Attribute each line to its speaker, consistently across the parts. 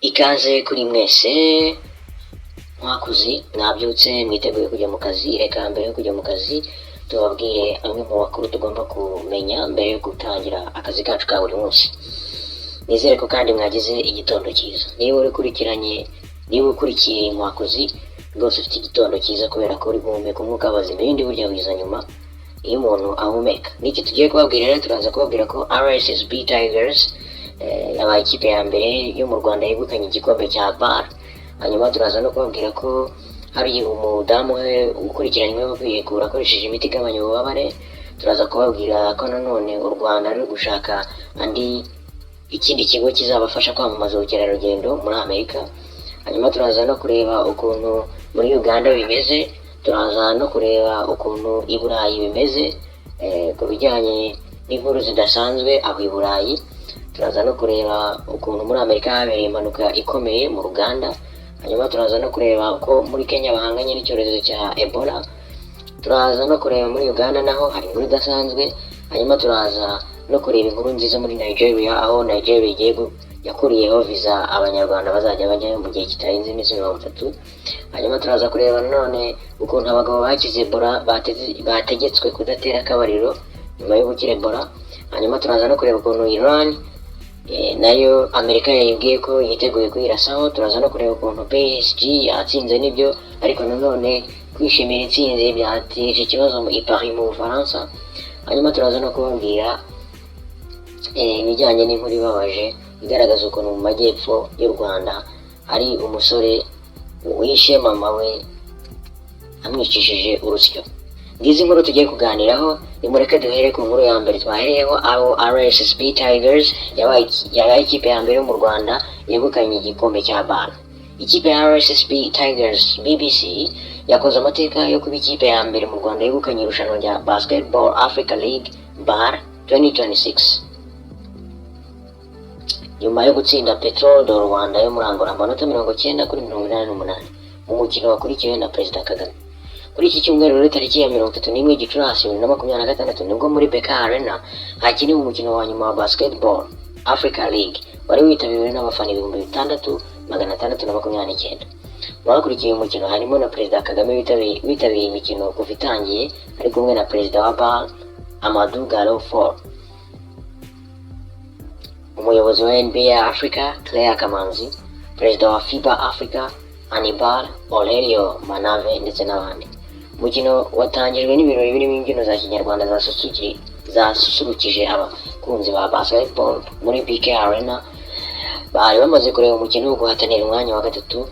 Speaker 1: Ikaze kuri mwese mwakuzi, mwabyutse, mwiteguye kujya mu kazi. Reka mbere yo kujya mu kazi tubabwire amwe mu makuru tugomba kumenya mbere yo gutangira akazi kacu ka buri munsi. Nizere ko kandi mwagize igitondo cyiza. Niba urikurikiranye, niba ukurikiye Inkwakuzi, rwose ufite igitondo cyiza kubera ko uri guhumeka umwuka w'abazima. Ibindi burya wiza nyuma iyo umuntu ahumeka. N'iki tugiye kubabwira rero? Turaza kubabwira ko RSSB Tigers yabaye ikipe ya mbere yo mu Rwanda yegukanye igikombe cya BAL. Hanyuma turaza no kubabwira ko hari umudamu we ukurikiranyweho kwihekura akoresheje imiti igabanya ububabare. Turaza kubabwira ko nanone u Rwanda ruri gushaka andi ikindi kigo kizabafasha kwamamaza ubukerarugendo muri Amerika. Hanyuma turaza no kureba ukuntu muri Uganda bimeze. Turaza no kureba ukuntu i Burayi bimeze ku bijyanye n'inkuru zidasanzwe aho i Burayi. Turaza no kureba ukuntu muri Amerika habereye impanuka ikomeye mu ruganda. Hanyuma turaza no kureba uko muri Kenya bahanganye n'icyorezo cya Ebola. Turaza no kureba muri Uganda naho hari inkuru idasanzwe. Hanyuma turaza no kureba inkuru nziza muri Nigeria, aho Nigeria igiye yakuriyeho viza abanyarwanda bazajya bajyayo mu gihe kitarenze iminsi 30. Hanyuma turaza kureba nanone ukuntu abagabo bakize Ebola bategetswe kudatera akabariro nyuma yo gukira Ebola. Hanyuma turaza no kureba ukuntu Iran nayo Amerika yayibwiye ko yiteguye kuyirasaho. Turaza no kureba ukuntu PSG yatsinze n'ibyo, ariko nanone kwishimira intsinzi byateje ikibazo i Paris mu Bufaransa. Hanyuma turaza no kubabwira ibijyanye n'inkuru ibabaje igaragaza ukuntu mu majyepfo y'u Rwanda hari umusore wishe mama we amwicishije urusyo. Ngizi inkuru tugiye kuganiraho. Nimureke duhere ku nkuru ya mbere twahereyeho, aho RSSB Tigers yabaye ikipe ya mbere yo mu Rwanda yegukanye igikombe cya BAL. Ikipe ya RSSB Tigers BBC yakoze amateka yo kuba ikipe ya mbere mu Rwanda yegukanye irushanwa rya Basketball Africa League BAL 2026, nyuma yo gutsinda Petro de Rwanda yo muri Angola amanota 90 kuri 88 mu mukino wakurikiwe na Perezida Kagame. Kuri iki cyumweru rero, tariki ya 31 Gicurasi 2026, nibwo muri BK Arena hakiniwe umukino wa nyuma wa Basketball Africa League wari witabiriwe n'abafana 6629. Mu bakurikiye uyu mukino harimo na Perezida Kagame witabiriye imikino kuva itangiye, ari kumwe na Perezida wa BAL Amadou Gallo Fall, umuyobozi wa NBA Africa Claire Kamanzi, Perezida wa FIBA Africa Anibal Aurelio Manave ndetse n'abandi. Umukino watangijwe n'ibirori birimo imbyino za kinyarwanda zasusurukije abakunzi ba basketball muri BK Arena bari bamaze kureba umukino wo guhatanira umwanya wa gatatu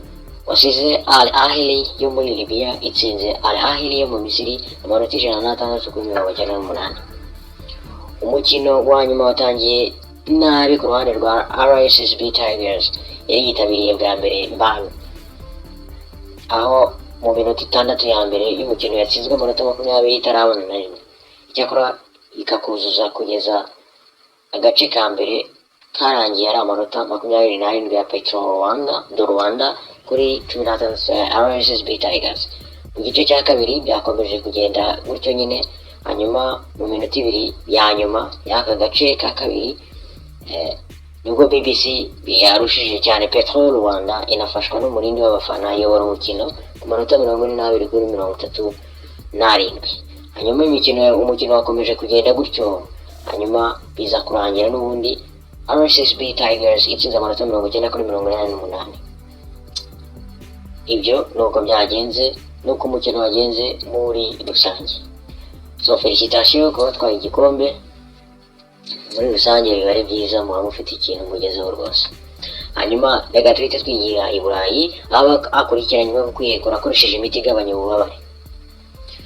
Speaker 1: wasize Al Ahly yo muri Libya itsinze Al Ahly yo mu Misiri amanota 106 kuri 98. Umukino wa nyuma watangiye nabi ku ruhande rwa RSSB Tigers yari yitabiriye bwa mbere BAL, aho mu minota 6 ya mbere y'umukino yatsinzwe amanota 20 itarabona na rimwe, icyakora ikakuzuza kugeza agace ka mbere karangiye ari amanota 27 ya Petro Rwanda do Rwanda kuri 16 ya RSSB Tigers. Mu gice cya kabiri byakomeje kugenda gutyo nyine. Hanyuma mu minota 2 ya nyuma y'aka gace ka kabiri nibwo BBC yarushije cyane Petro Rwanda, inafashwa n'umurindi w'abafana, iyobora umukino ku manota 42 kuri 37. Hanyuma umukino wakomeje kugenda gutyo, hanyuma biza kurangira n'ubundi RSSB Tigers itsinze amanota 90 kuri 88. Ibyo ni uko byagenze, nuko umukino wagenze muri rusange. So félicitations kuba batwaye igikombe. Muri rusange biba ari byiza, muba mufite ikintu mugezeho rwose. Hanyuma reka tuhite twigira i Burayi, aho akurikiranyweho kwihekura akoresheje imiti igabanya ububabare.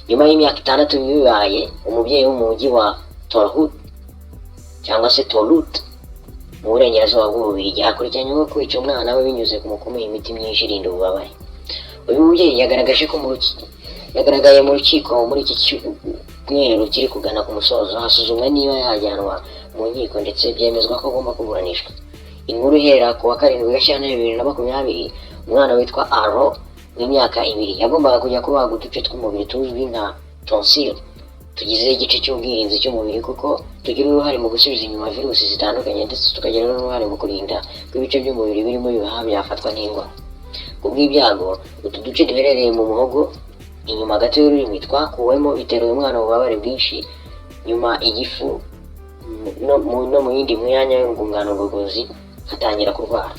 Speaker 1: Nyuma y'imyaka 6 bibaye, umubyeyi wo mu mujyi wa Torhout cyangwa se Torut mu burengerazuba bw'Ububiligi akurikiranyweho kwica umwana we binyuze mu kumuha imiti myinshi irinda ububabare. Uyu mubyeyi yagaragaje ko mu yagaragaye mu rukiko muri iki cyumweru kiri kugana ku musozo, hasuzumwa niba yajyanwa mu nkiko ndetse byemezwa ko agomba kuburanishwa. Inkuru ihera ku wa 7 Gashyantare 2020, umwana witwa Aro w'imyaka 2 yagombaga kujya kubaga uduce tw'umubiri tuzwi nka tonsil. Tugize igice cy'ubwirinzi cy'umubiri kuko tugira uruhare mu gusubiza inyuma virusi zitandukanye, ndetse tukagira n'uruhare mu kurinda ko ibice by'umubiri birimo ibihaha byafatwa n'indwara. Ku bw'ibyago, utu duce duherereye mu muhogo inyuma gato y'ururimi twakuwemo, bitera uyu mwana ububabare bwinshi. Nyuma igifu no mu yindi myanya y'urwungano ngogozi hatangira kurwara.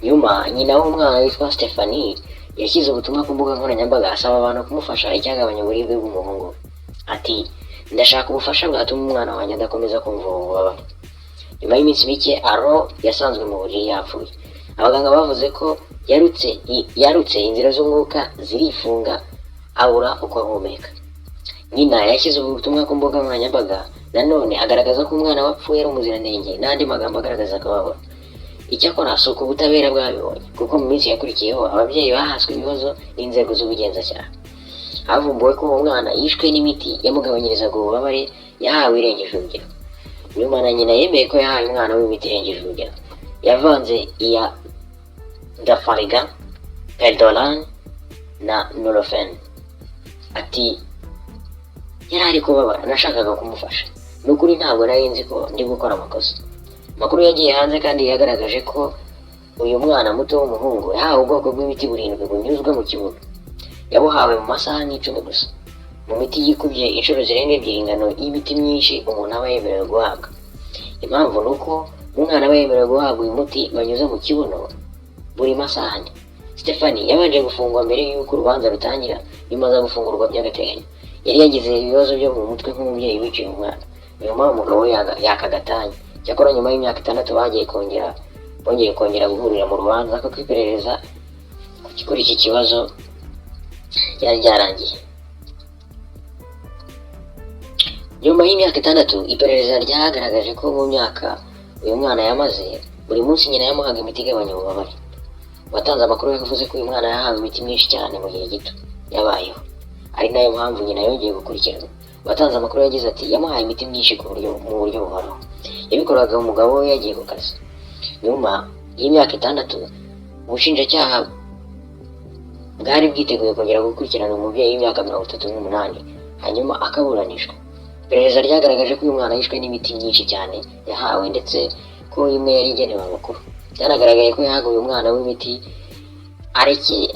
Speaker 1: Nyuma nyina w'umwana witwa Stephanie yashyize ubutumwa ku mbuga nkoranyambaga asaba abantu kumufasha icyagabanya uburibwe bw'umuhungu we. Ati: "Ndashaka ubufasha bwatuma umwana wanjye adakomeza kumva ubu bubabare." Nyuma y'iminsi mike, Aro yasanzwe mu buriri yapfuye. Abaganga bavuze ko yarutse inzira z'umwuka zirifunga, abura uko ahumeka. Nyina yashyize ubutumwa ku mbuga nkoranyambaga nanone agaragaza ko umwana wapfuye ari umuziranenge n'andi magambo agaragaza akababaro. Icyakora si uko ubutabera bwabibonye, kuko mu minsi yakurikiyeho ababyeyi bahaswe ibibazo n'inzego z'ubugenzacyaha. Havumbuwe ko uwo mwana yishwe n'imiti yamugabanyirizaga ububabare yahawe irengeje urugero. Nyuma na nyina yemeye ko yahaye umwana we imiti irengeje urugero. Yavanze iya Dafalgan, Perdolan na Nurofen. Ati: "Yari ari kubabara, nashakaga kumufasha. Ni ukuri ntabwo nari nzi ko ndi gukora amakosa." Amakuru yagiye hanze kandi yagaragaje ko uyu mwana muto w'umuhungu yahawe ubwoko bw'imiti burindwi bunyuzwa mu kibuno. Yabuhawe mu masaha nk'icumi gusa, mu miti yikubye inshuro zirenga ebyiri ingano y'imiti myinshi umuntu aba yemerewe guhabwa. Impamvu ni uko umwana aba yemerewe guhabwa uyu muti banyuza mu kibuno buri masaha 4. Stephanie yabanje gufungwa mbere y'uko urubanza rutangira, nyuma aza gufungurwa by'agateganyo. Yari yagize ibibazo byo mu mutwe nk'umubyeyi wiciye umwana. Nyuma umugabo we yaka gatanya. Cyakora nyuma y'imyaka 6 bagiye kongera bongeye kongera guhurira mu rubanza, kuko iperereza kuri iki kibazo ryari ryarangiye. Nyuma y'imyaka 6, iperereza ryagaragaje ko mu myaka uyu mwana yamaze, buri munsi nyina yamuhaga imiti igabanya ububabare. Uwatanze amakuru yavuze ko uyu mwana yahawe imiti myinshi cyane mu gihe gito yabayeho, ari nayo mpamvu nyina yongeye gukurikiranwa. Uwatanze amakuru yagize ati: "Yamuhaye imiti myinshi ku buryo mu buryo buhoraho. Yabikoraga umugabo we yagiye ku kazi." Nyuma y'imyaka 6, ubushinjacyaha bwari bwiteguye kongera gukurikirana umubyeyi w'imyaka 38, hanyuma akaburanishwa. Iperereza ryagaragaje ko uyu mwana yishwe n'imiti myinshi cyane yahawe, ndetse ko imwe yari igenewe abakuru. Byanagaragaye ko yahaga uyu mwana w'imiti arekeye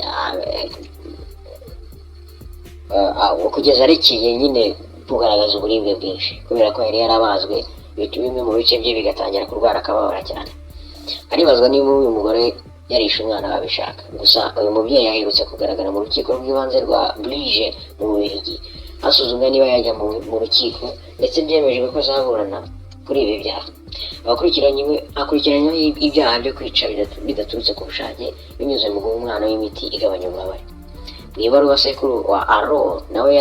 Speaker 1: kugeza arekeye nyine kugaragaza uburibwe bwinshi, kubera ko yari yarabazwe bimwe mu bice bye bigatangira kurwara, akababara cyane. Haribazwa niba uyu mugore yarishe umwana babishaka. Gusa uyu mubyeyi aherutse kugaragara mu rukiko rw'ibanze rwa Bruges mu Bubiligi, hasuzumwa niba yajya mu rukiko, ndetse byemejwe ko azaburana kuri ibi byaha. Akurikiranyweho ibyaha byo kwica bidaturutse ku bushake binyuze mu guha umwana w'imiti igabanya ububabare. Mu ibaruwa sekuru wa Aro nawe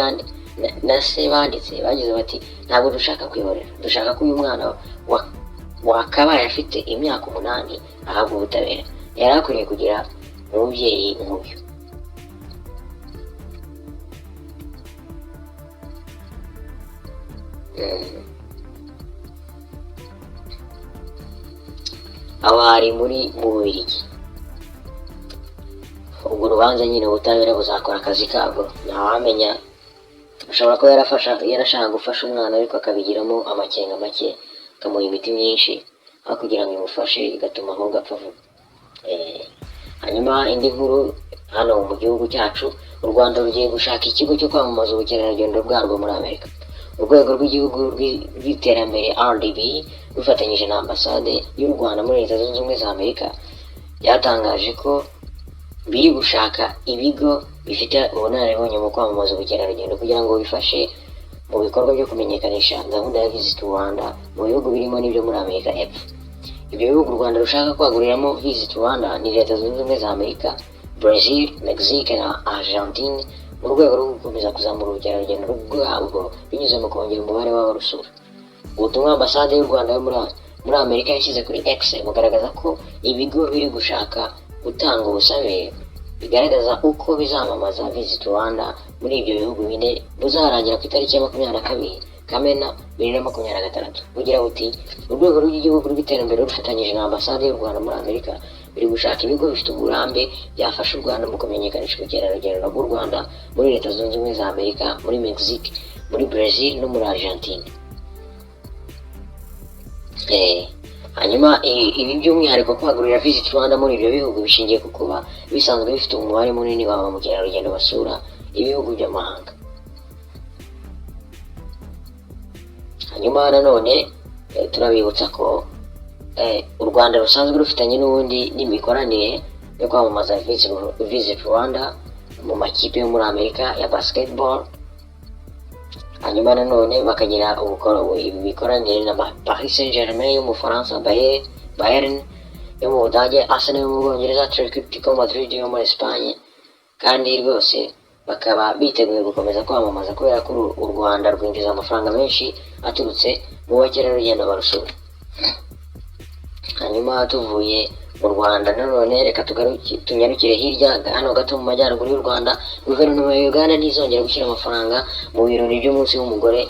Speaker 1: na se banditse, bagize bati: "Ntabwo dushaka kwihorera, dushaka ko uyu mwana wakabaye afite imyaka 8 ahabwa ubutabera. Yari akwiriye kugira umubyeyi nk'uyu." Aho hari muri mu Bubiligi. Ubwo urubanza nyine ubutabera buzakora akazi kabwo, ntawamenya, ashobora kuba yarashaka gufasha umwana, ariko akabigiramo amakenga make, akamuha imiti myinshi aho kugira ngo imufashe, igatuma ahubwo apfa vuba. Hanyuma indi nkuru hano mu gihugu cyacu, u Rwanda rugiye gushaka ikigo cyo kwamamaza ubukerarugendo bwarwo muri Amerika. Urwego rw'igihugu rw'iterambere RDB rufatanyije na ambasade y'u Rwanda muri Leta Zunze Ubumwe za Amerika byatangaje ko biri gushaka ibigo bifite ubunararibonye mu kwamamaza ubukerarugendo kugira ngo bifashe mu bikorwa byo kumenyekanisha gahunda ya Visit Rwanda mu bihugu birimo n'ibyo muri Amerika y'Epfo. Ibyo bihugu u Rwanda rushaka kwaguriramo Visit Rwanda ni Leta Zunze Ubumwe za Amerika, Brazil, Mexique na Argentine, mu rwego rwo gukomeza kuzamura ubukerarugendo bwabwo binyuze mu kongera umubare w'abarusura. Ubutumwa ambasade y'u Rwanda yo muri Amerika yashyize kuri X bugaragaza ko ibigo biri gushaka gutanga ubusabe bigaragaza uko bizamamaza Visit Rwanda muri ibyo bihugu bine buzarangira ku itariki ya 22 Kamena 2026. Bugira buti: "Urwego rw'igihugu rw'iterambere rufatanyije na ambasade y'u Rwanda muri Amerika biri gushaka ibigo bifite uburambe byafasha u Rwanda mu kumenyekanisha ubukerarugendo bw'u Rwanda muri Leta Zunze Ubumwe za Amerika, muri Mexique muri Brazil no muri Argentine. Hanyuma ibi by'umwihariko kwagurira Visit Rwanda muri ibyo bihugu bishingiye ku kuba bisanzwe bifite umubare munini wa ba mukerarugendo basura ibihugu by'amahanga. Hanyuma nanone turabibutsa ko u Rwanda rusanzwe rufitanye n'ubundi n'imikoranire yo kwamamaza Visit Rwanda mu makipe yo muri Amerika ya basketball. Hanyuma nanone bakagira imikoranire na Paris Saint-Germain yo mu Bufaransa, Bayern yo mu Budage, Arsenal yo mu Bwongereza, Atletico Madrid yo muri Espagne, kandi rwose bakaba biteguye gukomeza kwamamaza kubera ko u Rwanda rwinjiza amafaranga menshi aturutse mu bakerarugendo barusura. Hanyuma tuvuye mu Rwanda nanone reka tunyarukire hirya hano gato mu majyaruguru y'u Rwanda. Guverinoma ya Uganda ntizongera gushyira amafaranga mu birori by'umunsi w'umugore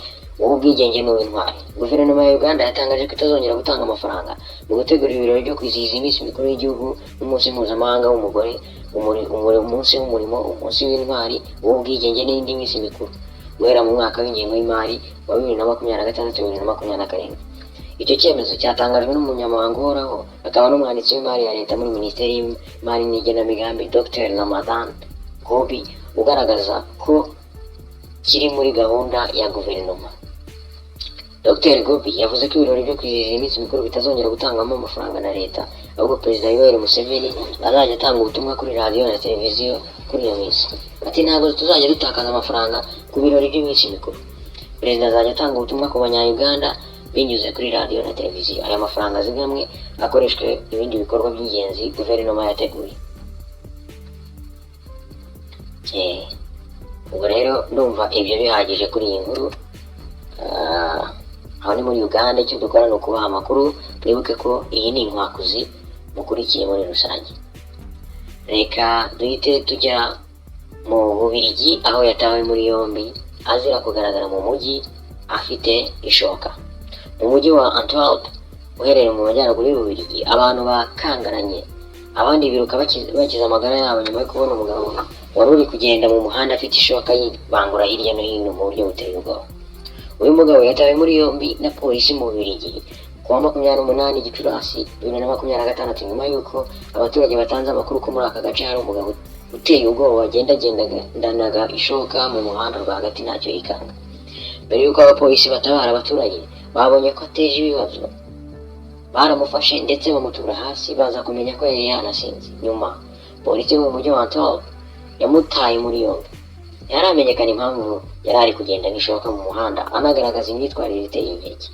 Speaker 1: w'ubwigenge n'uw'intwari. Guverinoma ya Uganda yatangaje ko itazongera gutanga amafaranga mu gutegura ibirori byo kwizihiza iminsi mikuru y'igihugu n'umunsi mpuzamahanga w'umugore, umunsi w'umurimo, umunsi w'intwari, uw'ubwigenge n'indi minsi mikuru guhera mu mwaka w'ingengo y'imari wa 2026 2027. Icyo cyemezo cyatangajwe n'umunyamabanga uhoraho akaba n'umwanditsi w'imari ya leta muri Minisiteri y'Imari n'Igenamigambi, Dr Ramathan Ggoobi, ugaragaza ko kiri muri gahunda ya guverinoma. Dr Ggoobi yavuze ko ibirori byo kwizihiza iminsi mikuru bitazongera gutangwamo amafaranga na leta, ahubwo Perezida Yoweri Museveni azajya atanga ubutumwa kuri radiyo na televiziyo kuri iyo minsi. Ati: "Ntabwo tuzajya dutakaza amafaranga ku birori by'iminsi mikuru. Perezida azajya atanga ubutumwa ku banya-Uganda binyuze kuri radiyo na televiziyo. Aya mafaranga azigamwe akoreshwe ibindi bikorwa by'ingenzi guverinoma yateguye." Ubwo rero ndumva ibyo bihagije kuri iyi nkuru. Aho ni muri Uganda. Icyo dukora ni ukubaha amakuru. Mwibuke ko iyi ni Inkwakuzi mukurikiye muri rusange. Reka duhite tujya mu Bubiligi, aho yatawe muri yombi azira kugaragara mu mujyi afite ishoka. Mu mujyi wa Antwerp uherereye mu majyaruguru y'Ububiligi, abantu bakangaranye, abandi biruka bakiza amagara yabo nyuma yo kubona umugabo wari uri kugenda mu muhanda afite ishoka, yibangura hirya no hino mu buryo buteye ubwoba. Uyu mugabo yatawe muri yombi na polisi mu Bubiligi ku wa 28 Gicurasi 2026, nyuma y'uko abaturage batanze amakuru ko muri aka gace hari umugabo uteye ubwoba wagendagendanaga ishoka mu muhanda rwagati ntacyo yikanga. Mbere y'uko abapolisi batabara, abaturage babonye ko ateje ibibazo, baramufashe ndetse bamutura hasi, baza kumenya ko yari yanasinze. Nyuma polisi yo mu mujyi wa Antwerp yamutaye muri yombi. Ntiharamenyekana impamvu yari ari kugenda n'ishoka mu muhanda anagaragaza imyitwarire iteye inkeke.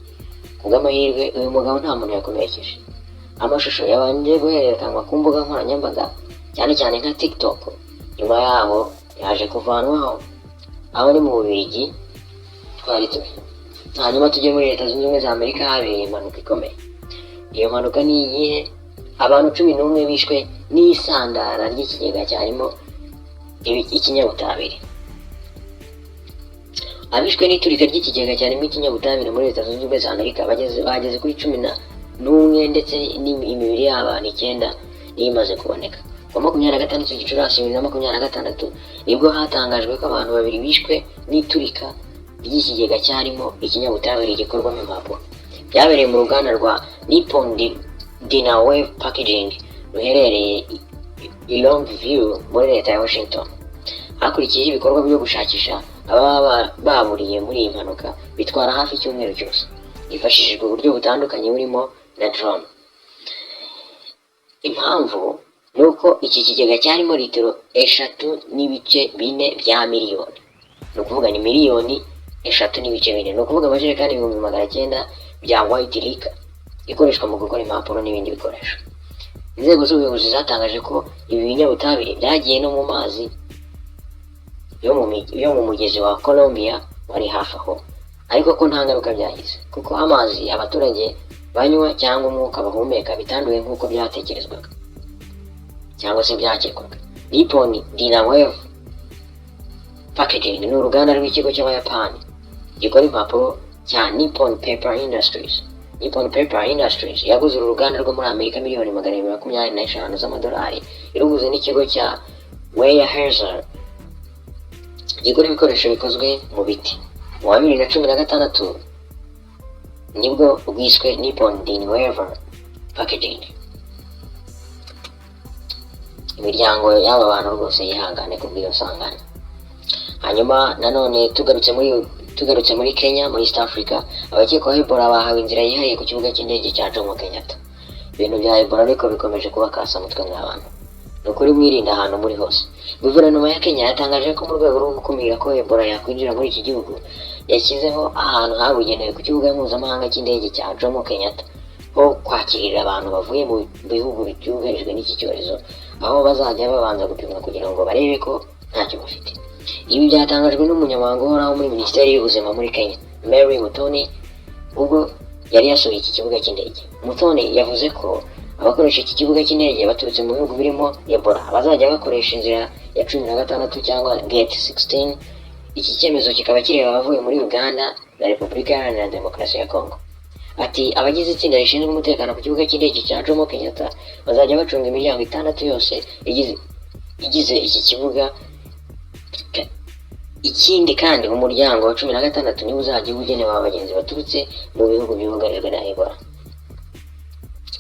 Speaker 1: Ku bw'amahirwe, uyu mugabo nta muntu yakomerekeje. Amashusho yabanje guhererekanwa ku mbuga nkoranyambaga, cyane cyane nka TikTok, nyuma yaho yaje kuvanwaho. Aho ni mu Bubiligi twari turi. Hanyuma tujye muri Leta Zunze Ubumwe za Amerika, habereye impanuka ikomeye. Iyo mpanuka ni iyihe? Abantu 11 bishwe n'isandara ry'ikigega cyarimo ikinyabutabire. Abishwe n'iturika ry'ikigega cyarimo ikinyabutabire muri Leta Zunze Ubumwe za Amerika bageze kuri 11, ndetse n'imibiri y'abantu icyenda niyo imaze kuboneka. Ku wa 26 Gicurasi 2026 nibwo hatangajwe ko abantu babiri bishwe n'iturika ry'ikigega cyarimo ikinyabutabire gikorwamo impapuro. Byabereye mu ruganda rwa Nippon Dynawave Packaging ruherereye i Longview muri leta ya Washington. Hakurikiyeho ibikorwa byo gushakisha ababa baburiye muri iyi mpanuka, bitwara hafi icyumweru cyose, hifashishijwe uburyo butandukanye burimo na drone. Impamvu ni uko iki kigega cyarimo litiro 3.4 bya miliyoni, ni ukuvuga ni miliyoni 3.4, ni ukuvuga amajerekani 900,000 bya white liquor ikoreshwa mu gukora impapuro n'ibindi bikoresho. Inzego z'ubuyobozi zatangaje ko ibi binyabutabire byagiye no mu mazi yo mu mugezi wa Columbia wari hafi aho, ariko ko nta ngaruka byagize kuko amazi abaturage banywa cyangwa umwuka bahumeka bitanduye nk'uko byatekerezwaga cyangwa se byakekwaga. Nippon Dynawave Packaging ni uruganda rw'ikigo cy'Abayapani gikora impapuro cya Nippon Paper Industries. Nippon Paper Industries yaguze uru ruganda rwo muri Amerika miliyoni 225 z'amadolari, iruguze n'ikigo cya Weyerhaeuser gikora ibikoresho bikozwe mu biti. Mu wa 2016 nibwo bwiswe Nippon Dynawave Packaging. Imiryango y'aba bantu rwose yihangane kubw'iyo sanganya. Hanyuma nanone tugarutse muri Kenya, muri East Africa, abakekwaho Ebola bahawe inzira yihariye ku kibuga cy'indege cya Jomo Kenyatta. Ibintu bya Ebola ariko bikomeje kuba kasamutwe mw'abantu. Ni ukuri mwirinda ahantu muri hose. Guverinoma ya Kenya yatangaje ko mu rwego rwo gukumira ko Ebola yakwinjira muri iki gihugu, yashyizeho ahantu habugenewe ku kibuga mpuzamahanga cy'indege cya Jomo Kenyatta ho kwakirira abantu bavuye mu bihugu byugarijwe n'iki cyorezo, aho bazajya babanza gupimwa kugira ngo barebe ko ntacyo bafite. Ibi byatangajwe n'umunyamabanga uhoraho muri Minisiteri y'Ubuzima muri Kenya, Mary Muthoni, ubwo yari yasuye iki kibuga cy'indege. Muthoni yavuze ko abakoresha iki kibuga cy'indege baturutse mu bihugu birimo Ebola bazajya bakoresha inzira ya 16 cyangwa gate 16. Iki cyemezo kikaba kireba abavuye muri Uganda na Repubulika Iharanira Demokarasi ya Congo. Ati: "Abagize itsinda rishinzwe umutekano ku kibuga cy'indege cya Jomo Kenyatta bazajya bacunga imiryango itandatu yose igize iki kibuga. Ikindi kandi, umuryango wa 16 niwo uzajya ugenewe abagenzi baturutse mu bihugu byugarijwe na Ebola."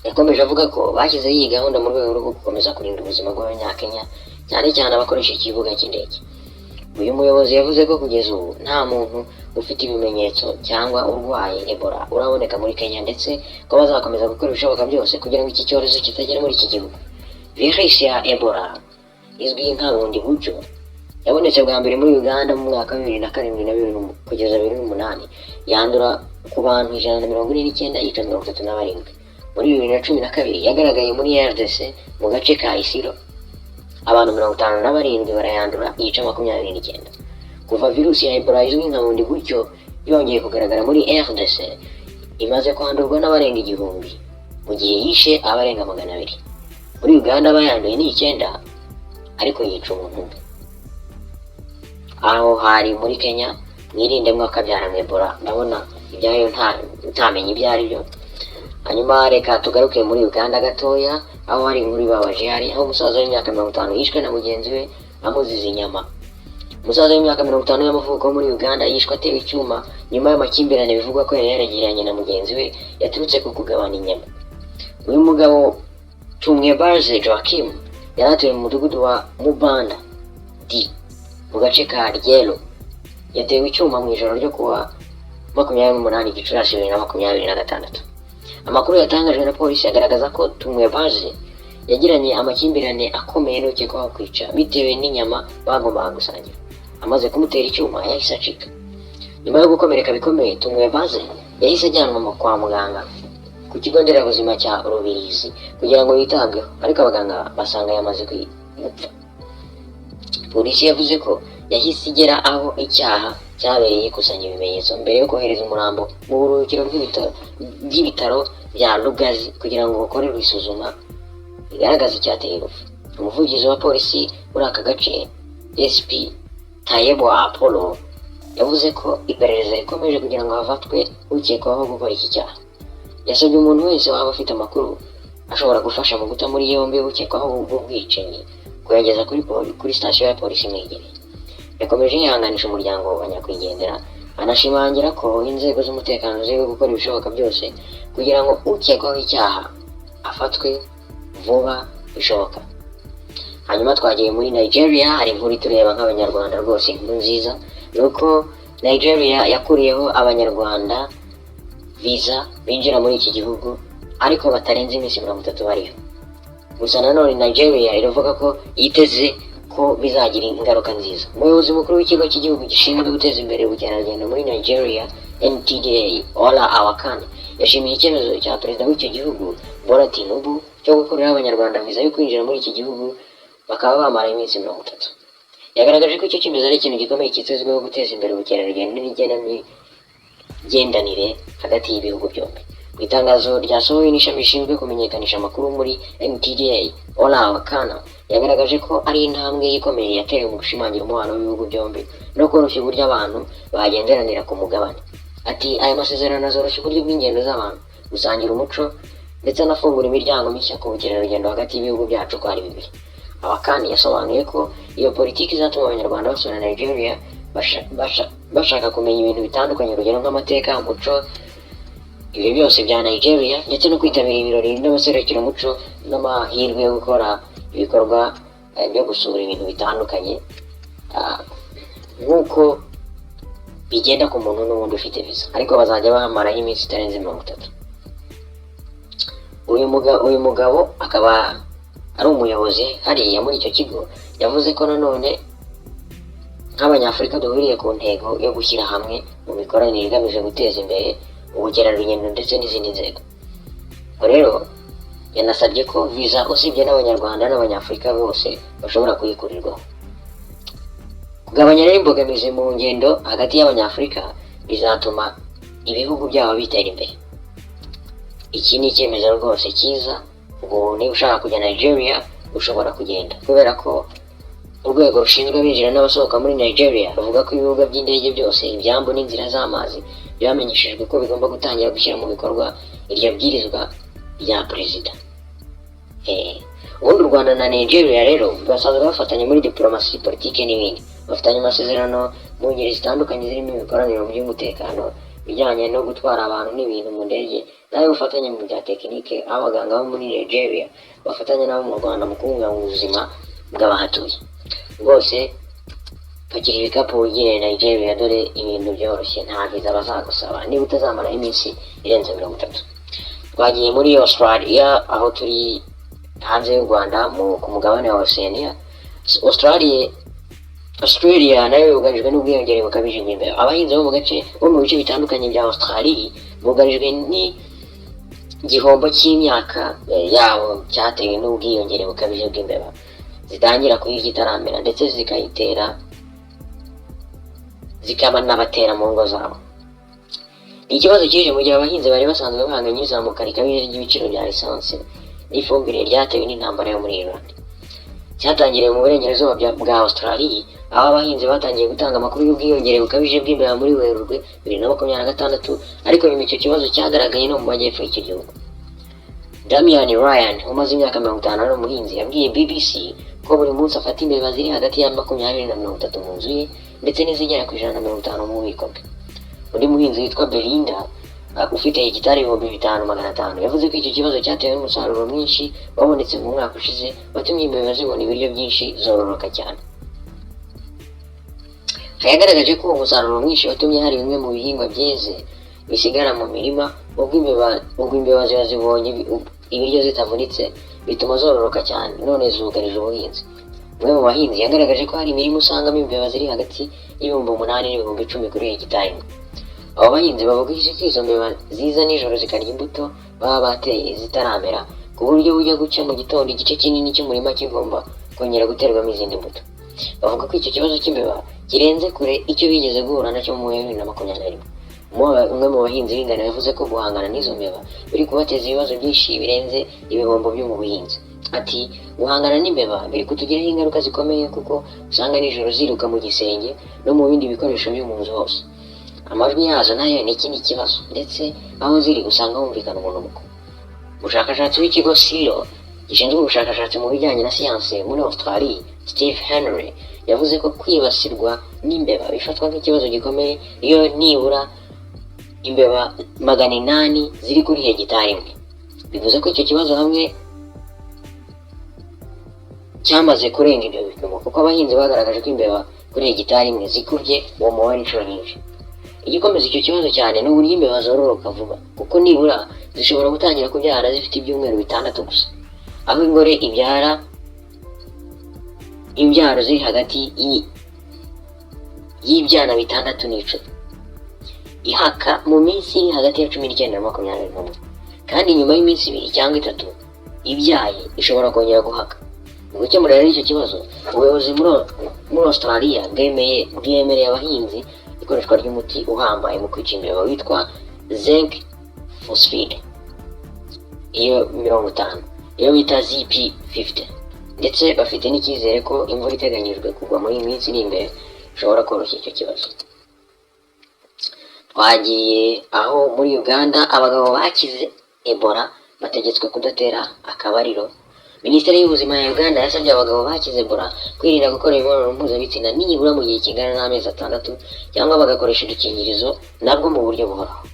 Speaker 1: Yakomeje avuga ko bashyizeho iyi gahunda mu rwego rwo gukomeza kurinda ubuzima bw'Abanyakenya, cyane cyane abakoresha ikibuga cy'indege. Uyu muyobozi yavuze ko kugeza ubu nta muntu ufite ibimenyetso cyangwa urwaye Ebola uraboneka muri Kenya, ndetse ko bazakomeza gukora ibishoboka byose kugira ngo iki cyorezo kitagera muri iki gihugu. Virusi ya Ebola izwi nka Bundibugyo yabonetse bwa mbere muri Uganda mu mwaka wa 2007 na bibiri kugeza 2008, yandura ku bantu 149, yica 37. Muri 2012 yagaragaye muri RDC mu gace ka Isiro, abantu 57 barayandura, yica 29. Kuva virusi ya Ebola izwi nka Bundibugyo yongeye kugaragara muri RDC, imaze kwandurwa n'abarenga 1000, mu gihe yishe abarenga 200. Muri Uganda abayanduye ni icyenda, ariko yica umuntu umwe. Aho hari muri Kenya. Mwirinde mwakabyara Ebola, ndabona ibyayo nta ntamenya ibyo ari byo. Hanyuma reka tugaruke muri Uganda gatoya, aho hari inkuru ibabaje hari aho umusaza w'imyaka 50 yishwe na mugenzi we amuziza inyama. Umusaza w'imyaka 50 y'amavuko wo muri Uganda yishwe atewe icyuma nyuma y'amakimbirane bivugwa ko yari yaragiranye na mugenzi we yaturutse ku kugabana inyama. Uyu mugabo Tumwebaze Joachim yari atuye mu mudugudu wa Mubanda D mu gace ka Ryero. Yatewe icyuma mu ijoro ryo kuwa 28 Gicurasi 2026. Amakuru yatangajwe na polisi agaragaza ko Tumwebaze yagiranye amakimbirane akomeye n'ukekwaho kwica bitewe n'inyama bagombaga gusangira. Amaze kumutera icyuma yahise acika. Nyuma yo gukomereka bikomeye, Tumwebaze yahise ajyanwa kwa muganga ku kigo nderabuzima cya Rubirizi kugira ngo yitabweho, ariko abaganga basanga yamaze gupfa. Polisi yavuze ko yahise igera aho icyaha cyabereye ikusanya ibimenyetso mbere yo kohereza umurambo mu buruhukiro bw'ibitaro bya Lugazi kugira ngo bukorerwe isuzuma rigaragaza icyateye urupfu. Umuvugizi wa polisi muri aka gace, SP Tayebo Apollo, yavuze ko iperereza rikomeje kugira ngo hafatwe ukekwaho gukora iki cyaha. Yasabye umuntu wese waba afite amakuru ashobora gufasha mu guta muri yombi ukekwaho ubwo bwicanyi kuyageza kuri sitasiyo ya polisi imwegereye. Yakomeje yihanganisha umuryango wa nyakwigendera, anashimangira ko inzego z'umutekano ziri gukora ibishoboka byose kugira ngo ukekwaho icyaha afatwe vuba bishoboka. Hanyuma twagiye muri Nigeria, hari inkuru itureba nk'Abanyarwanda rwose. Inkuru nziza ni uko Nigeria yakuriyeho Abanyarwanda visa binjira muri iki gihugu, ariko batarenze iminsi 30 bariho. Gusa nanone Nigeria iravuga ko yiteze ko bizagira ingaruka nziza. Umuyobozi mukuru w'ikigo cy'igihugu gishinzwe guteza imbere ubukerarugendo muri Nigeria, NTDA, Ola Awakan, yashimiye icyemezo cya perezida w'icyo gihugu, Bola Tinubu, cyo gukuriraho Abanyarwanda viza yo kwinjira muri iki gihugu bakaba bamara iminsi 30. Yagaragaje ko icyo cyemezo ari ikintu gikomeye cyitezweho guteza imbere ubukerarugendo n'igenamigendanire hagati y'ibihugu byombi. Mu itangazo ryasohowe n'ishami rishinzwe kumenyekanisha amakuru muri NTDA, Ola Awakan yagaragaje ko ari intambwe ikomeye yatewe mu gushimangira umubano w'ibihugu byombi no koroshya uburyo abantu bagenderanira ku mugabane. Ati: "Aya masezerano azoroshya uburyo bw'ingendo z'abantu, gusangira umuco, ndetse anafungura imiryango mishya ku bukerarugendo hagati y'ibihugu byacu uko ari bibiri." Awakan yasobanuye ko iyo politiki izatuma Abanyarwanda basura Nigeria. bashaka kumenya ibintu bitandukanye, urugero nk'amateka, umuco, ibyo byose bya Nigeria, ndetse no kwitabira ibirori n'amaserukiramuco n'amahirwe yo gukora ibikorwa byo gusura ibintu bitandukanye, nk'uko bigenda ku muntu n'ubundi ufite visa, ariko bazajya bahamaraho iminsi itarenze 30. Uyu mugabo akaba ari umuyobozi hariya muri icyo kigo, yavuze ko nanone nk'Abanyafurika duhuriye ku ntego yo gushyira hamwe mu mikoranire igamije guteza imbere ubukerarugendo ndetse n'izindi nzego. Ubwo rero yanasabye ko visa, usibye n'Abanyarwanda, n'Abanyafurika bose bashobora kuyikurirwaho. Kugabanya rero imbogamizi mu ngendo hagati y'Abanyafurika bizatuma ibihugu byabo bitera imbere. Iki ni icyemezo rwose cyiza. Ubu niba ushaka kujya Nigeria ushobora kugenda, kubera ko urwego rushinzwe abinjira n'abasohoka muri Nigeria ruvuga ko ibibuga by'indege byose, ibyambu n'inzira z'amazi byamenyeshejwe ko bigomba gutangira gushyira mu bikorwa iryo bwirizwa rya perezida. Ubundi u Rwanda na Nigeria rero basanzwe bafatanya muri diplomasi, politiki n'ibindi. Bafitanye amasezerano mu ngeri zitandukanye zirimo imikoranire mu by'umutekano, bijyanye no gutwara abantu n'ibintu mu ndege, n'ay'ubufatanye mu bya tekinike, aho abaganga bo muri Nigeria bafatanya n'abo mu Rwanda mu kubungabunga ubuzima bw'abahatuye. Rwose pakira ibikapu wigire Nigeria, dore ibintu byoroshye, nta viza bazagusaba niba utazamaraho iminsi irenze 30. Twagiye muri Australia, aho turi hanze y'u Rwanda ku mugabane wa Oceania. Australia nayo yugarijwe n'ubwiyongere bukabije bw'imbeba. Abahinzi bo mu bice bitandukanye bya Australia bugarijwe n'igihombo cy'imyaka yabo cyatewe n'ubwiyongere bukabije bw'imbeba zitangira kuyirya itaramera, ndetse zikayitera zikabanabatera mu ngo zabo. Ni ikibazo kije mu gihe abahinzi bari basanzwe bahanganye n'izamuka rikabije ry'ibiciro bya lisansi n'ifumbire ryatewe n'intambara yo muri Iran. Cyatangiriye mu burengerazuba bwa Australia, aho abahinzi batangiye gutanga amakuru y'ubwiyongere bukabije bw'imbeba muri Werurwe 2026, ariko nyuma icyo kibazo cyagaragaye no mu majyepfo y'icyo gihugu. Damian Ryan, umaze imyaka 50 ari umuhinzi, yabwiye BBC ko buri munsi afata imbeba ziri hagati ya 20 na 30 mu nzu ye, ndetse n'izigera ku 150 mu bubiko bwe. Undi muhinzi witwa Belinda, ufite hegitari 5500, yavuze ko icyo kibazo cyatewe n'umusaruro mwinshi wabonetse mu mwaka ushize, watumye imbeba zibona ibiryo byinshi zororoka cyane. Yagaragaje ko uwo musaruro mwinshi watumye hari bimwe mu bihingwa byeze bisigara mu mirima, ubwo imbeba ziba zibonye ibiryo zitavunitse, bituma zororoka cyane, none zugarije ubuhinzi. Umwe mu bahinzi yagaragaje ko hari imirima usangamo imbeba ziri hagati y' 8000 n'ibihumbi 10 kuri hegitari imwe. Abo bahinzi bavuga ko izo mbeba ziza nijoro zikarya imbuto baba bateye zitaramera, ku buryo bujya gucya mu gitondo igice kinini cy'umurima kigomba kongera guterwamo izindi mbuto. Bavuga ko icyo kibazo cy'imbeba kirenze kure icyo bigeze guhura nacyo mu 2021. Umwe mu bahinzi b'ingano yavuze ko guhangana n'izo mbeba biri kubateza ibibazo byinshi birenze ibihombo byo mu buhinzi. Ati: "Guhangana n'imbeba biri kutugiraho ingaruka zikomeye, kuko usanga nijoro ziruka mu gisenge no mu bindi bikoresho byo mu nzu hose. Amajwi yazo nayo ni ikindi kibazo, ndetse aho ziri usanga humvikana umunuko." Umushakashatsi w'ikigo CSIRO gishinzwe ubushakashatsi mu bijyanye na siyanse muri Australia, Steve Henry, yavuze ko kwibasirwa n'imbeba bifatwa nk'ikibazo gikomeye iyo nibura imbeba 800 ziri kuri hegitari imwe. Bivuze ko icyo kibazo hamwe cyamaze kurenga ibyo bipimo, kuko abahinzi bagaragaje ko imbeba kuri hegitari imwe zikubye uwo mubare inshuro nyinshi. Igikomeza icyo kibazo cyane ni uburyo imbeba zororoka vuba, kuko nibura zishobora gutangira kubyara zifite ibyumweru 6 gusa, aho ingore ibyara imbyaro ziri hagati y'ibyana 6 n'10, ihaka mu minsi iri hagati ya 19 na 21, kandi nyuma y'iminsi 2 cyangwa 3 ibyaye ishobora kongera guhaka. Mu gukemura rero icyo kibazo, ubuyobozi muri Australia bwemereye abahinzi ikoreshwa ry'umuti uhambaye mu kwica imbeba witwa zinc phosphide iyo 50, iyo bita ZP50, ndetse bafite n'icyizere ko imvura iteganyijwe kugwa muri iyi minsi iri imbere ishobora koroshya icyo kibazo. Twagiye aho muri Uganda abagabo bakize Ebola bategetswe kudatera akabariro. Minisiteri y'Ubuzima ya Uganda yasabye abagabo bakize Ebola kwirinda gukora imibonano mpuzabitsina nibura mu gihe kingana n'amezi 6, cyangwa bagakoresha udukingirizo nabwo mu buryo buhoraho.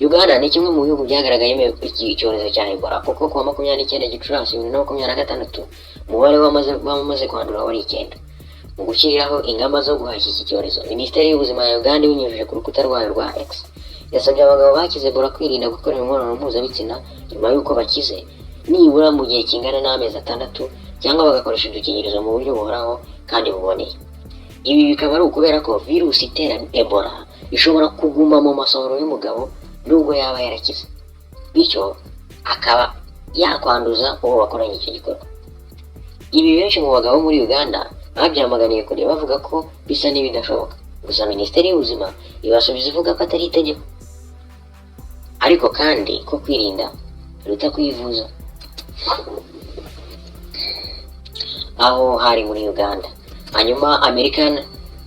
Speaker 1: Uganda ni kimwe mu bihugu byagaragayemo iki cyorezo cya Ebola, kuko kuwa 29 Gicurasi 2026 umubare w'abamaze kwandura wari 9. Mu gushyiriraho ingamba zo guhashya iki cyorezo, Minisiteri y'Ubuzima ya Uganda ibinyujije ku rukuta rwayo rwa X yasabye abagabo bakize Ebola kwirinda gukora imibonano mpuzabitsina nyuma y'uko bakize nibura mu gihe kingana n'amezi 6, cyangwa bagakoresha udukingirizo mu buryo buhoraho kandi buboneye. Ibi bikaba ari ukubera ko virusi itera Ebola ishobora kuguma mu masohoro y'umugabo nubwo yaba yarakize, bityo akaba yakwanduza uwo bakoranye icyo gikorwa. Ibi benshi mu bagabo muri Uganda babyamaganiye kure, bavuga ko bisa n'ibidashoboka. Gusa Minisiteri y'Ubuzima ibasubiza ivuga ko atari itegeko, ariko kandi ko kwirinda biruta kwivuza. Aho hari muri Uganda. Hanyuma Amerika,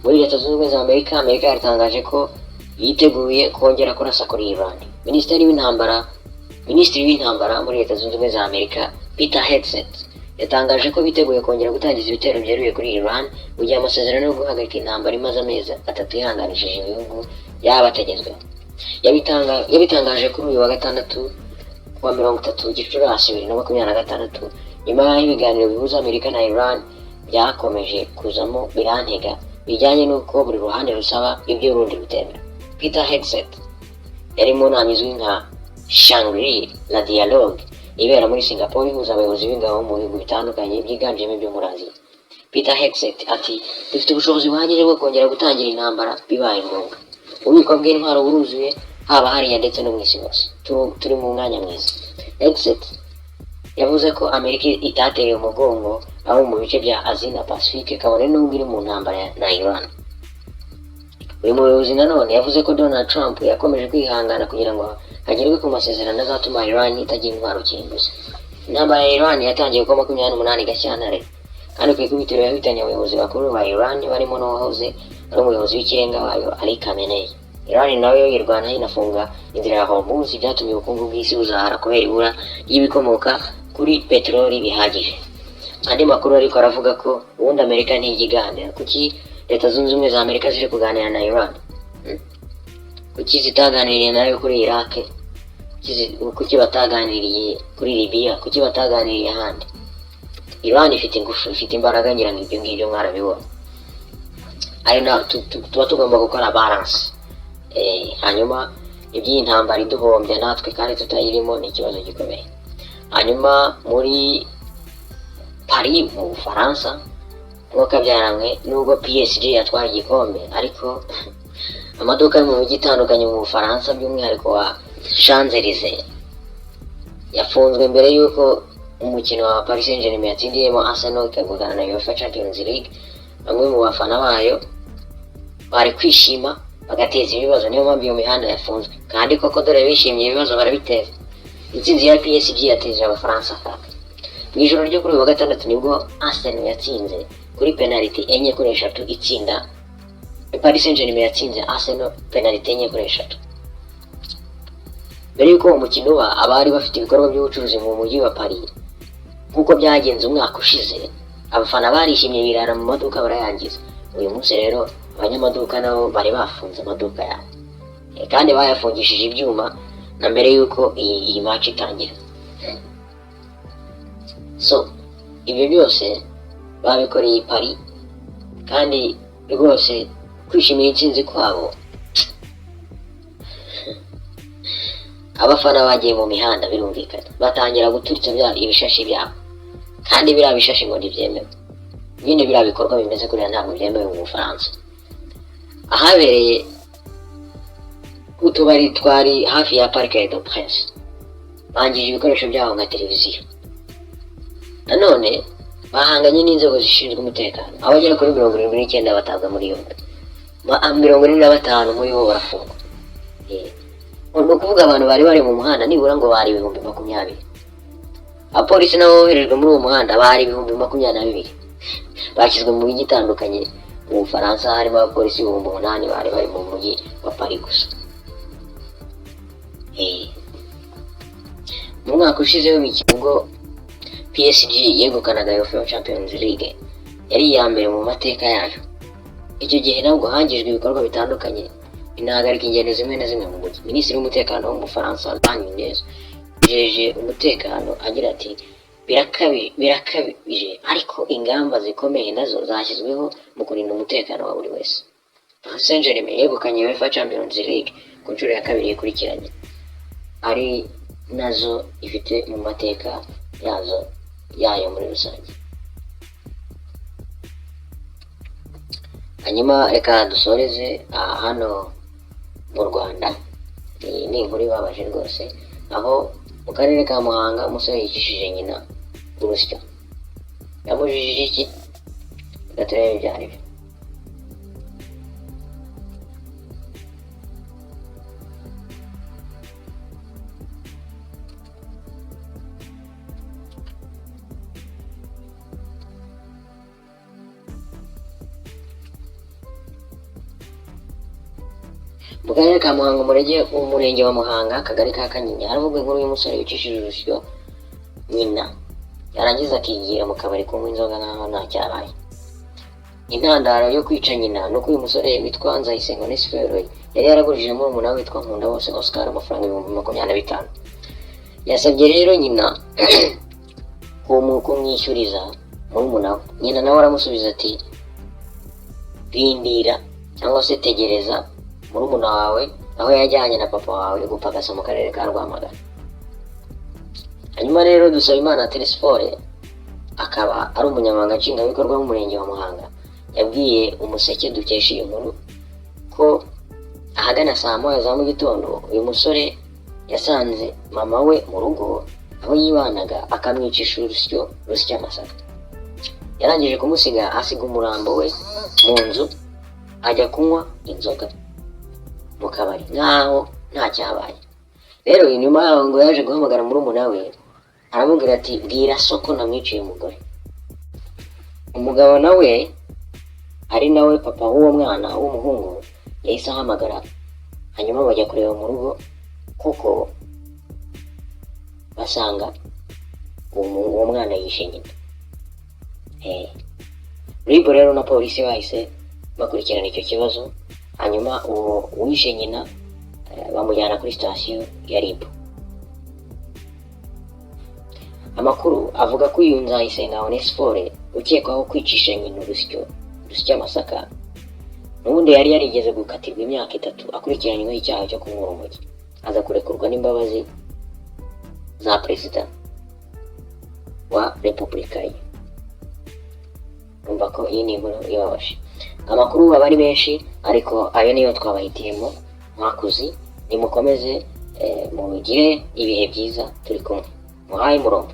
Speaker 1: muri Leta Zunze Ubumwe za Amerika, Amerika yatangaje ko yiteguye kongera kurasa kuri Iran. Minisitiri w'intambara muri Leta Zunze Ubumwe za Amerika, Peter Hegseth, yatangaje ko biteguye kongera gutangiza ibitero byeruye kuri Iran mu gihe amasezerano yo guhagarika intambara imaze amezi 3 yihanganishije ibihugu yaba atagezweho. Yabitangaje kuri uyu wa gatandatu kuwa 30 Gicurasi 2026, nyuma y'aho ibiganiro bihuza Amerika na Iran byakomeje kuzamo birantega bijyanye n'uko buri ruhande rusaba ibyo urundi rutemera. Peter Hegseth yari mu nama izwi nka Shangri-La Dialogue ibera muri Singapore, ihuza abayobozi b'ingabo mu bihugu bitandukanye byiganjemo ibyo muri Aziya. Peter Hegseth ati: "Dufite ubushobozi buhagije bwo kongera gutangira intambara bibaye ngombwa. Ububiko bw'intwaro buruzuye, haba hariya ndetse no mu isi hose. Turi mu mwanya mwiza." Hegseth yavuze ko Amerika itateye umugongo abo mu bice bya Aziya na Pacifique, kabone n'ubwo iri mu ntambara na Iran. Uyu muyobozi nanone yavuze ko Donald Trump yakomeje kwihangana kugira ngo hagerwe ku masezerano azatuma Iran itagira intwaro kirimbuzi. Intambara ya Iran yatangiye kuwa 28 Gashyantare, kandi ku ikubitiro yahitanye abayobozi bakuru ba Iran, barimo n'uwahoze ari umuyobozi w'ikirenga wayo, Ali Khamenei. Iran nayo yirwanaho inafunga inzira ya Hormuz, byatumye ubukungu bw'isi buzahara kubera ibura ry'ibikomoka kuri peteroli bihagije. Andi makuru ariko aravuga ko ubundi Amerika ntijya iganira. Kuki Leta Zunze Ubumwe za Amerika ziri kuganira na Iran? Kuki zitaganiriye nayo kuri Iraq? Kuki bataganiriye kuri Libya? Kuki bataganiriye ahandi? Iran ifite ingufu, ifite imbaraga, ngira ngo ibyo ngibyo mwarabibona. Ari na tuba tugomba gukora balance. Hanyuma iby'iyi ntambara iduhombya natwe kandi tutayirimo ni ikibazo gikomeye. Hanyuma muri Paris mu Bufaransa, nk'uko byaranwe, nubwo PSG yatwaye igikombe, ariko amaduka yo mu mijyi itandukanye mu Bufaransa, by'umwihariko wa Champs-Élysées, yafunzwe mbere y'uko umukino wa Paris Saint-Germain yatsindiyemo Arsenal ikegukana na UEFA Champions League. Bamwe mu bafana bayo bari kwishima bagateza ibibazo, niyo mpamvu iyo mihanda yafunzwe. Kandi koko dore bishimiye, ibibazo barabiteza. Intsinzi ya PSG yateje Abafaransa akaga. Mu ijoro ryo kuri uyu wa gatandatu nibwo Arsenal yatsinze kuri penaliti 4-3, itsinda Paris Saint-Germain yatsinze Arsenal penaliti 4-3. Mbere y'uko uwo mukino uba, abari bafite ibikorwa by'ubucuruzi mu mujyi wa Paris, nk'uko byagenze umwaka ushize, abafana barishimye birara mu maduka barayangiza. Uyu munsi rero abanyamaduka nabo bari bafunze amaduka yabo, kandi bayafungishije ibyuma na mbere y'uko iyi match itangira. So ibyo byose babikoreye i Paris, kandi rwose kwishimira intsinzi kwabo, abafana bagiye mu mihanda, birumvikana, batangira guturitsa bya ibishashi byabo, kandi biriya bishashi ngo ntibyemewe nyine. Biriya bikorwa bimeze kuriya ntabwo byemewe mu Bufaransa. Ahabereye utubari twari hafi ya Parc des Princes bangije ibikoresho byabo nka televiziyo. Nanone bahanganye n'inzego zishinzwe umutekano, abagera kuri 79 batabwa muri yombi, 45 muri bo barafungwa. Ni ukuvuga abantu bari bari mu muhanda nibura ngo bari 20,000. Abapolisi nabo boherejwe muri uwo muhanda bari 22,000, bashyizwe mu mijyi itandukanye mu Bufaransa. Harimo abapolisi 8000 bari bari mu mujyi wa Paris gusa. Mu mwaka ushize w'imikino, ubwo PSG yegukanaga UEFA Champions League, yari iya mbere mu mateka yayo. Icyo gihe nabwo hangijwe ibikorwa bitandukanye, inahagarika ingendo zimwe na zimwe mu mujyi. Minisitiri w'umutekano wo mu Bufaransa, Alain Nunez, yijeje umutekano agira ati: Birakabije, ariko ingamba zikomeye nazo zashyizweho mu kurinda umutekano wa buri wese." Paris Saint-Germain yegukanye UEFA Champions League ku nshuro ya kabiri ikurikiranye, ari nazo ifite mu mateka yayo muri rusange. Hanyuma reka dusoreze aha hano mu Rwanda. Iyi ni inkuru ibabaje rwose, aho mu karere ka Muhanga umusore yicishije nyina urusyo. Yamujijije iki? Reka turebe ibyo ari byo. Mu karere ka Muhanga, umurenge wa Muhanga, akagari ka Kanyinya, haravugwa inkuru y'umusore wicishije urusyo nyina, yarangiza akigira mu kabari kunywa inzoga nkaho nta cyabaye. Intandaro yo kwica nyina ni uko uyu musore witwa Nzayisenga Onesphore yari yaragurije murumuna we witwa Nkundabose Oscar amafaranga 25,000. Yasabye rero nyina kumwishyuriza murumuna we. Nyina nawe aramusubiza ati: "Rindira cyangwa se tegereza murumuna wawe aho yajyanye na papa wawe gupagasa mu karere ka Rwamagana." Hanyuma rero Dusabimana Telesphore, akaba ari umunyamabanga nshingwabikorwa w'umurenge wa Muhanga, yabwiye Umuseke dukesha iyi nkuru ko ahagana saa 1 za mu gitondo uyu musore yasanze mama we mu rugo aho yibanaga, akamwicisha urusyo rusya amasaka. Yarangije kumusiga, asiga umurambo we mu nzu, ajya kunywa inzoga mu kabari nkaho nta cyabaye. Rero nyuma yaho ngo yaje guhamagara murumuna we, aramubwira ati: "Bwira soko namwiciye umugore." Umugabo nawe, ari nawe papa w'uwo mwana w'umuhungu, yahise ahamagara, hanyuma bajya kureba mu rugo kuko basanga uwo mwana yishe nyina. RIB rero na polisi bahise bakurikirana icyo kibazo, hanyuma uwo wishe nyina bamujyana kuri sitasiyo ya RIB. Amakuru avuga ko uyu Nzayisenga Onesphore ukekwaho kwicisha nyina urusyo rusya amasaka, n'ubundi yari yarigeze gukatirwa imyaka 3 akurikiranyweho icyaha cyo kunywa urumogi, aza kurekurwa n'imbabazi za perezida wa repubulika ye. Urumva ko iyi ni inkuru ibabaje. Amakuru aba ari menshi, ariko ayo niyo twabahitiyemo. Mwakuzi nimukomeze mugire ibihe byiza, turi kumwe, muhaye umurongo.